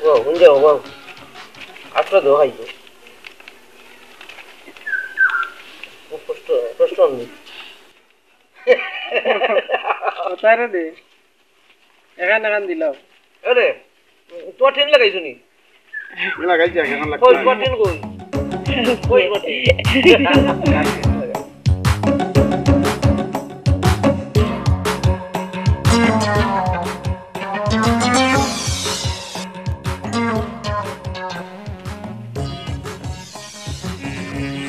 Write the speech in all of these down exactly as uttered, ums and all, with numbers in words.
ও, কোন যাবো, বল? আটটা তো খাইছো। খুব কষ্ট, কষ্ট হয়নি। তারে দে। এখান এখান দিলাম। আরে, তোমার ট্রেন লাগাইছো নি? লাগাইছি আগে, এখন লাগছে কই না। তোমার ট্রেন কই? কই তোমার ট্রেন?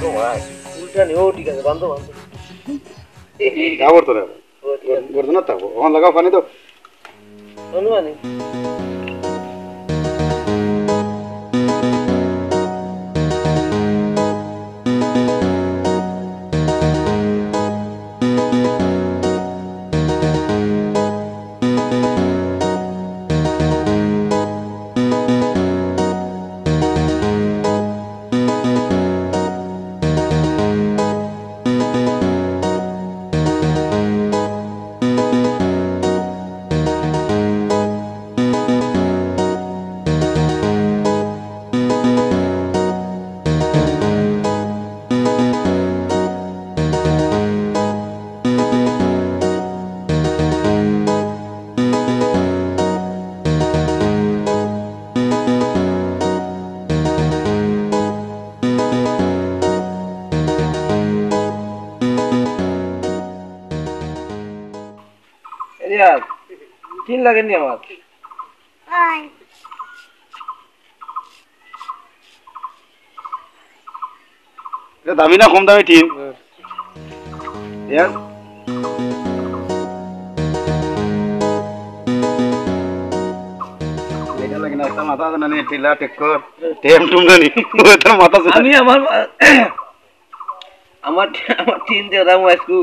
ও ভাই, উল্টা নি, ও ঠিক আছে, বান্ধো, বান্ধো। যাবো তো না। ও ঠিক আছে। গর্দনা থাকবো, ওখানে লাগাও পানি তো। অনুমানি। এই যে আর, টিন লাগেনি আমার। এটা দামি না কম দামি টিন? ইয়ার। এটা লাগে না, একটা মাথা আছে না, টিলা, ট্রেক্টর, টেম টুম জানি। ওটার মাথা আছে। আমি আমার মা-, আমার, আমার টিন দিয়ে রাম আজকু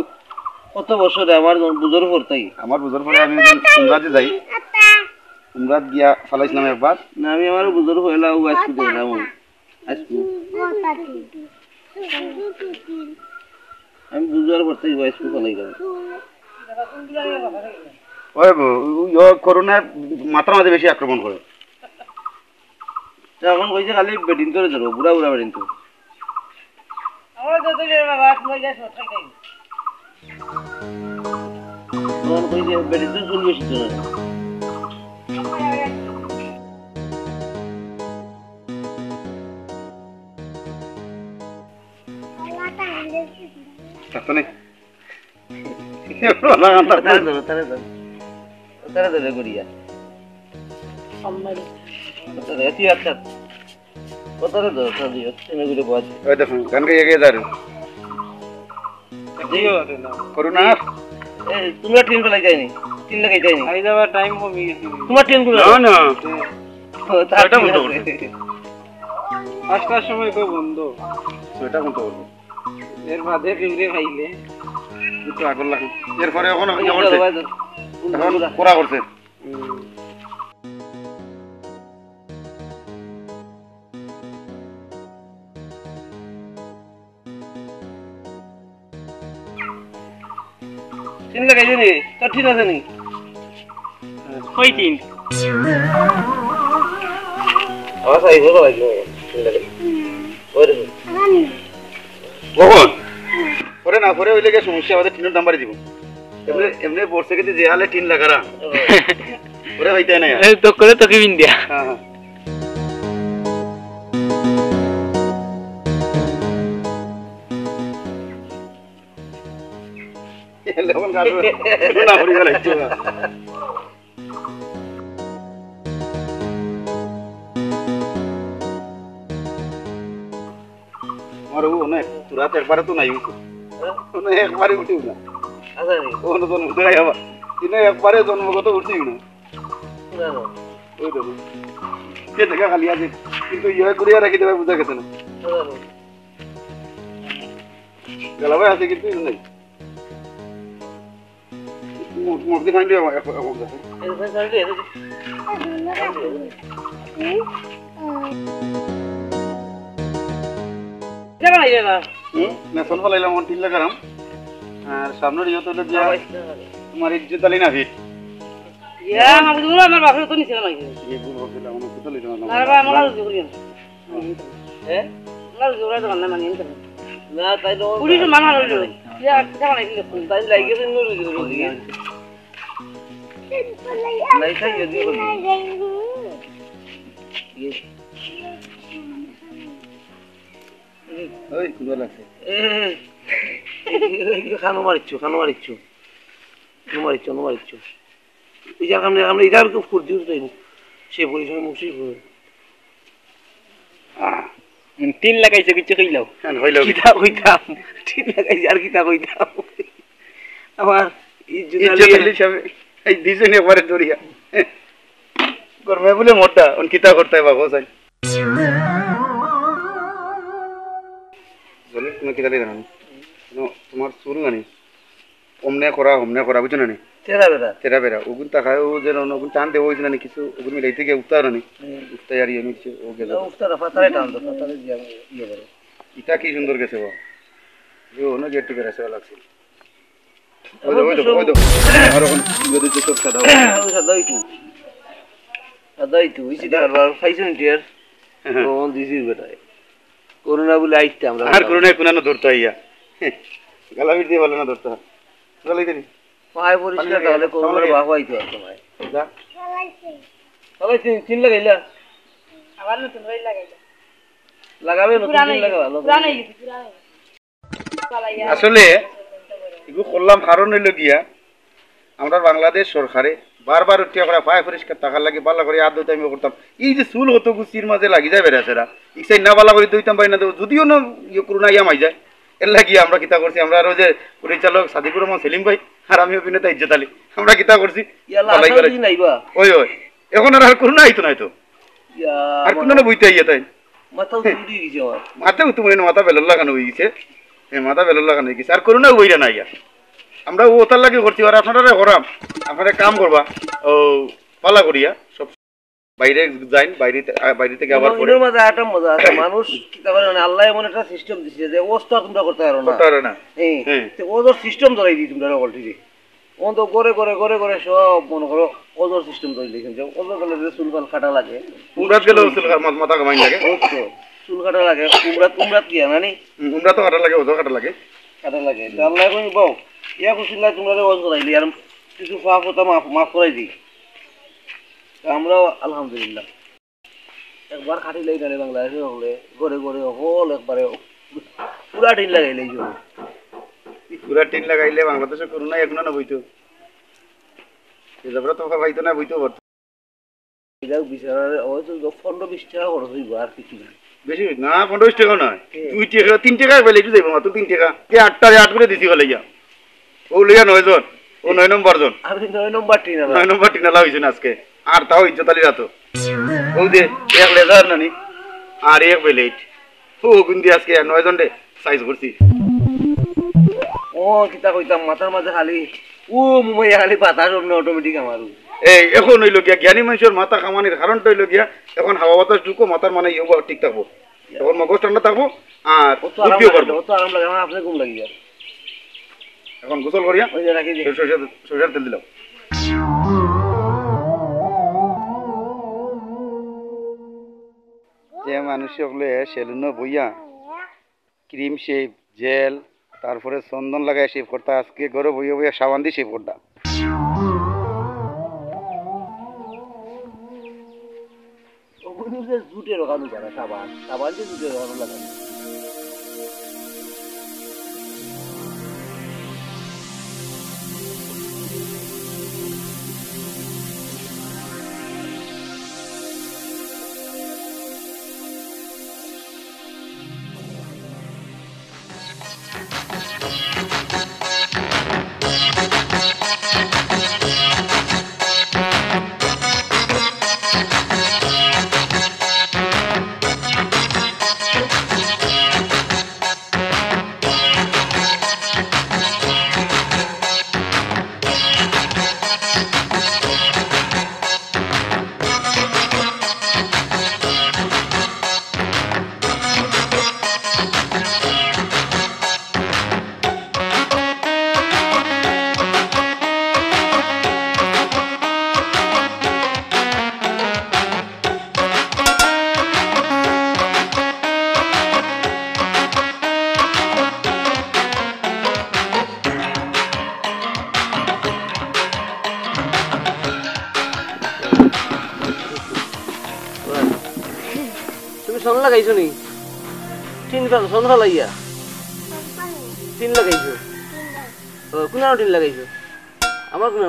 কত বছরে আমার বুঝর পড়তাই। আমার বুঝর পড়ে আমি যখন উমরাতে যাই, উমরাত গিয়া ফালাইছিলাম একবার। না, আমি আমার বুঝর পড়লা ও আজকু দেখলাম। আজকু। আমি বুঝার পর থেকে বয়স কোথাও নাই কেন? ওই ব-, ওই করোনায় মাথার মাঝে বেশি আক্রমণ করে। তো এখন কইছে খালি বেটিন করে ধরবো, বুড়া বুড়া বেটিন তো। আমরা যত জেলা রাত নয় যায় সব খাই খাই। তখন কইছে বেটিন তো চুল বেশি তো না। থাকতো নি? তারে ধরো, তারে ধরো। তারে ধরো, গড়িয়া। তারে ধরো, তুই একটা। ও তারে ধরো, তারে ধরো, তুমি গুলো বাজ। ওই দেখুন, গান গাইয়া গাইয়া যারু। করোনা। এই, তোমরা ট্রেন ফেলাই যায়নি, ট্রেন লাগাই যায়নি। আমি যাবার টাইম কমে গেছে। তোমার ট্রেন গুলো না, না। ও, তার ছয়টা বন্ধ ঠিক আছে। করছে। পাঁচটার সময় তো বন্ধ। ছয়টা বন্ধ করবে। এর বাদে কেউরে খাইলে একটু আগর লাগে। এরপরে এখন ইয়ে করছে। এখন পুরা করছে। হুম। টিন লাগাইছে নি? তোর টিন আছে নি? কই টিন? আমার সাইজ হলো ভাই, টিন লাগাই। ওই দেখো। কখন? পরে না, পরে হইলে গিয়ে সমস্যা, আমাদের টিনের দাম বাড়িয়ে দিব। এমনে, এমনে বর্ষে কিন্তু যে হালে টিন লাগারা। ওরে ভাই, তাই না? এই তো করে তো কি বিন দিয়া। হ্যাঁ, হ্যাঁ। এলে এখন গান না করি গেল একটু। আমার ও অনেক, তোরা তো একবারে তো নাই উঠো। হ্যাঁ? মানে একবারে উঠিও না। আচ্ছা, রে। ও নতুন উঠে আবার। কিন্তু একবারে জন্মগত উঠিও না। না, না। ওই দেখো। কে দেখা খালি আছে। কিন্তু ইয়ে করিয়া রাখি দেবে, বুঝা গেছে না। না, না। গালাবাই আছে কিন্তু নাই। মু-, মুরগি খাইলে এখন, এখন, এখন দেখো। এই ভাই, খাইলে, এই যে হুম? না, ফোন ফালাইলাম, আমার টিন লাগালাম। আর সামনের ইয়ে তো হলো গিয়া তোমার ইজ্জত আলী নাভিদ। ইয়া, আমার বুঝলো, আমার বাপের তো নিচে নামাই দিল। এই ভুল বলছিলাম, আমার কোথাও লিখে না। না, বাবা, আমার আর জোর করি না। হ্যাঁ? আমার জোর আর দোকান না, মানি আনতে না। না, তাই তো। পুলিশ মানা হইল। ইয়া, কিতা বানাইছিল? তাই লাগিয়েছে, নুরু দিল বলি। নাই, তাই যদি বলি। ইয়ে। ওই, কুড়া লাগছে। এ, এ, এ, এ, খানো মারিচ্ছু, খানো মারিচ্ছু। খানো মারিচ্ছু, খানো মারিচ্ছু। এই যে আমরা, আমরা ইধার কেউ ফুট দিতে চাইব। সে পরিশ্রম মুশকিল করে। আহ, টিন লাগাইছে, কিচ্ছু কইলাও। হ্যাঁ, হইলো। কিতা কইতাম? টিন লাগাইছে, আর কিতা কইতাম? আমার ইজ্জত ইজ্জত আলী। আলী সাহেব, এই দুইজনে একবারে দরিয়া। গরমে বলে মোটা, অন কিতা করতে বাবা, হোসেন। বলে, তুমি কিতা জানো? তোমার চুল নানি? অমনে করা, অমনে করা, বুঝছো না নি? তেরা বেরা। তেরা বেরা। ওগুন তাকায়, ও যেন অন্য ওগুন টান দেবো, ওই জন্য কিছু ওগুন মিলাইতে গিয়ে উঠতে পারো নি। হুম। উঠতে আর ইয়ে মিলছে, ও গেল। না, উঠতে না, ফাতারে টান তো, ফাতারে দিয়ে আমি ইয়ে করে। ইটা কি সুন্দর গেছে বা? যে অন্য গেট টিকে রাখা লাগছে। ওই দেখো, ওই দেখো, ওই দেখো। আর ওখানে যদি চোখ সাদা হয়। ওই সাদা হইতো। সাদা হইতো, ওই সিটা আর পাইছো নি টিয়ার? হ্যাঁ। তো অন দিছি বেটায়। করোনা বলে আইতে আমরা আর করোনায় কোনানো ধরতে হইয়া। গালামির দিয়ে ভালো না ধরতে হয়। চলে দিন। পায়ে পরিষ্কার পানি তাহলে লাগে, করোনার সামনে বাপ আইতো আর তোমায়। যা। তাহলে তিন, তিন লাগাইলা? আবার নতুন করে লাগাইলা। লাগাবে, নতুন পুরান তিন হয়ে লাগাবা, গেছে, নতুন পুরান হয়ে তিন। গেছে, পুরান হয়ে গেছে। আসলে এগু করলাম কারণ হইল গিয়া, আমরা বাংলাদেশ সরকারে বারবার উঠিয়া করে পায়ে পরিষ্কার থাকার লাগি, ভালো করে আত ধুইতাম, ইয়ে করতাম। এই যে চুল হতো গুছির মাঝে লাগি যায় বেড়াছেরা, ইচ্ছাই না ভালো করে ধুইতাম পারি না, তো যদিও না ইয়ে করোনা ইয়া মাই যায়, এর লাগি আমরা কিতা করছি, আমরা আরো যে পরিচালক সাদিকুর রহমান সেলিম ভাই আর আমি অভিনেতা ইজ্জত আলী, আমরা কিতা করছি, ইয়াল্লা, ভালাই আসাও করে। দিন আইবা। ওই, ওই, এখন আর, আর করোনা আইতো না তো। ইয়া, আর আমার কোনো না বইতে আইয়া তাই। মাথা উঁচু উঠে গেছে আমার। মাথা উঁচু মানে মাথা বেলর লাগানো হয়ে গেছে। হ্যাঁ, মাথা বেলর লাগানো হয়ে গেছে। আর করোনা বইরা না আইয়া। আমরা ও ওটার লাগি করছি, আর আপনারা করাম। আপনারা কাম করবা। ও পালা করিয়া সব বাইরে যাইন, বাইরে থে-, আ, বাইরে থেকে আবার ইনোর, পরে। ইনোর মাঝে একটা মজা আছে। মানুষ কিতা করে মানে আল্লাহ এমন একটা সিস্টেম দিছে যে অবস্থা তোমরা করতে পারো না। করতে পারো না। হ্যাঁ। হ্যাঁ। তো ওদের সিস্টেম ধরাই দিই তোমরা অলরেডি। অন তো করে করে করে করে সব মনে করো ওজোর সিস্টেম তৈরি দেখেন যে ওজোর গেলে যে চুল ফাল কাটা লাগে। উমরাত গেলেও চুল কা-, মা-, মাথা কামাই লাগে। ওই তো, চুল কাটা লাগে। উমরাত, উমরাত গিয়া না নি? হুম, উমরাত তো কাটা লাগে, ওজো কাটা লাগে। কাটা লাগে। তো আল্লাহ কই বাও, ইয়া কুসিল্লা তোমরা ওজ করাইলি আর কিছু ফাফ হতা মাফ, মাফ করাই দি। তো আমরাও আলহামদুলিল্লাহ। একবার খাটি লই জানে বাংলাদেশে হলে ঘরে ঘরে হল একবারে পুরা টিন লাগাই লই যাবো। পুরা টিন লাগাইলে বাংলাদেশে করোনা এখনো না বইতো। এ যাবরা তো পাইতো না বইতো পারতো। এটাও বিচারারে হয়তো পনেরো বিশ টাকা খরচ হইব আর কিছু না। বেশি না, পনেরো বিশ টাকা নয়। এ। দুই টাকা, তিন টাকা পাইলে একটু যাইবো মাত্র তিন টাকা। কে আটটা আট করে দিছি বলে ইয়া। ও লইয়া নয় জন, ও নয় নম্বর জন। আমি নয় নম্বর টিন আলা। নয় নম্বর টিন আলা হইছে না আজকে। আর তাও ইজ্জত আলীর হাতো। ও যে এক লেজার নানি, আর এক বেলেট। ও গুন্দি আজকে নয় জন রে সাইজ করছি। ও কিতা কইতাম, মাথার মাঝে খালি ও মুমাইয়া খালি বাতাস অমনে অটোমেটিক আমার। এই এখন হইল গিয়া জ্ঞানী মানুষের মাথা কামানির কারণটা হইল গিয়া এখন হাওয়া বাতাস ঢুকো মাথার মানে ইয়ে ঠিক থাকবো। তখন মগজ ঠান্ডা থাকবো, আর অত আরাম বুদ্ধিও লাগে, পারবো। অত আরাম লাগে, আমার আপনার ঘুম লাগি যায়। এখন গোসল করিয়া ওই যে রাখি দিই। সরিষার, সরিষার তেল দিলাম। যে মানুষ সকলে সেলুনো বইয়া ক্রিম শেভ, জেল, তারপরে চন্দন লাগাই শেভ করতা, আজকে ঘরো বইয়া বইয়া সাবান দি শেভ করতা। ওগুলো যে জুটে লাগানো যারা সাবান, সাবান যে জুটে লাগানো লাগানো। তুমি সন লাগাইছো নি? টিন ফাল, সন ফালাইয়া? টিন লাগাইছো? ও, কোন টিন লাগাইছো? আমার কোন?